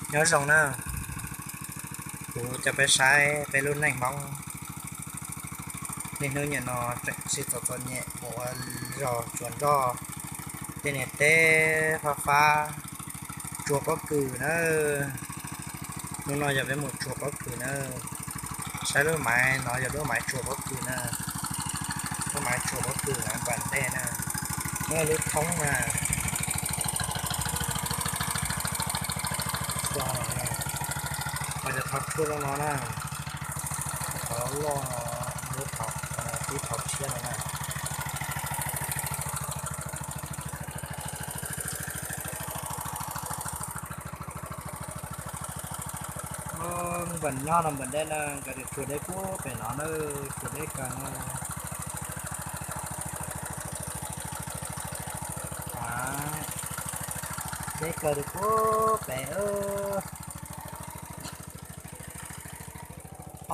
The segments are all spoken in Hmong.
Nyob zoo na, kuv coj peb saib peb lub neej Hmoob niaj hnub nim no tseem sib txom txom nyem mus ua zog tsuas nroj, tej niag teb fab fab, tsuag pob kws na. Hnub no yog peb mus tsuag pob kws na. Saib lub maiv no yog lub maiv tsuag pob kws na. Lub maiv tsuag pob kws na, npam ntej na, muaj lub thoob na. Ho yog thov tshuaj zoo no na, thov loj, lub thov, tib thov tshiab no na. Npam nyob no npam deb na, nkawd tsuag deb puag pem no na, tsuag deb kawg na. Deb kawg li puag pem,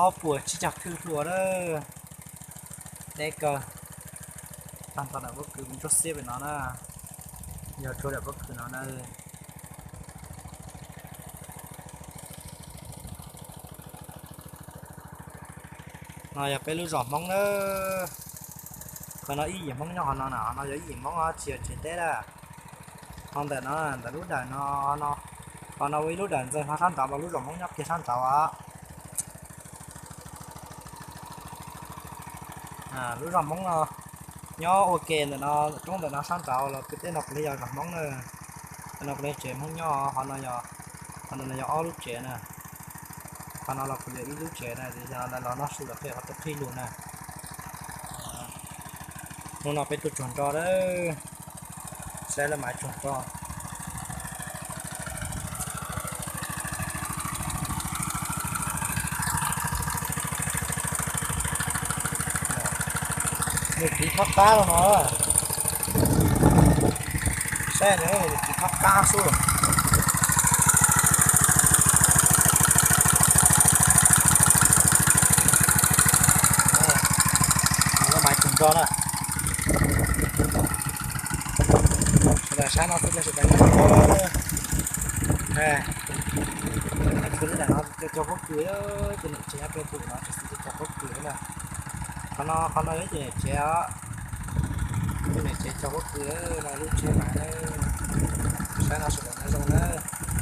ob puas tsib caug thwj hlua na. Deb kawg. Tag nrho ntawm pob kws ntsuab xiab pem no na, yog tsuag ntawm pob kws no na. No yog peb lub zos Hmoob na. Qhov no ib yim Hmoob nyob qhov no na, qhov no yog ib yim Hmoob tsis yog tsev teb na. Ho ntawm no, ntawm lub dawm no, qhov no ua ib lub dawm ntxeeg ho sab nraud mas lub zos Hmoob nyob kiag sab nraud os. Lub zos Hmoob no nyob ua ke ntawm no, roob ntawm no sab nraud los kwv teb no puav leej yog zos Hmoob na. Qhov no puav leej tsev Hmoob nyob, qhov no, qhov no yog ob lub tsev na. Qhov no los kuj yog ib lub tsev na, yog lawv los noj su lawv qhia qhov twb qhib lug na. Hnub no peb tuaj tsuag nroj lawm, saib lawv mas tsuag nroj. Nws tiv qab qab no no, saib nws tiv qab qab xwb. Lawv mas tsuag nroj na. Sawv daws saib no xwb, sawv daws nyob zoo. Tus lub dawm no cog pob kws, tus niam tsev pem pum no tseem xwb cog pob kws na. Qhov no, qhov no yog tus niam tsev os. Tus niam tsev cog pob kws no, lub tsheb mas na. Saib no sawv daws nyob zoo na.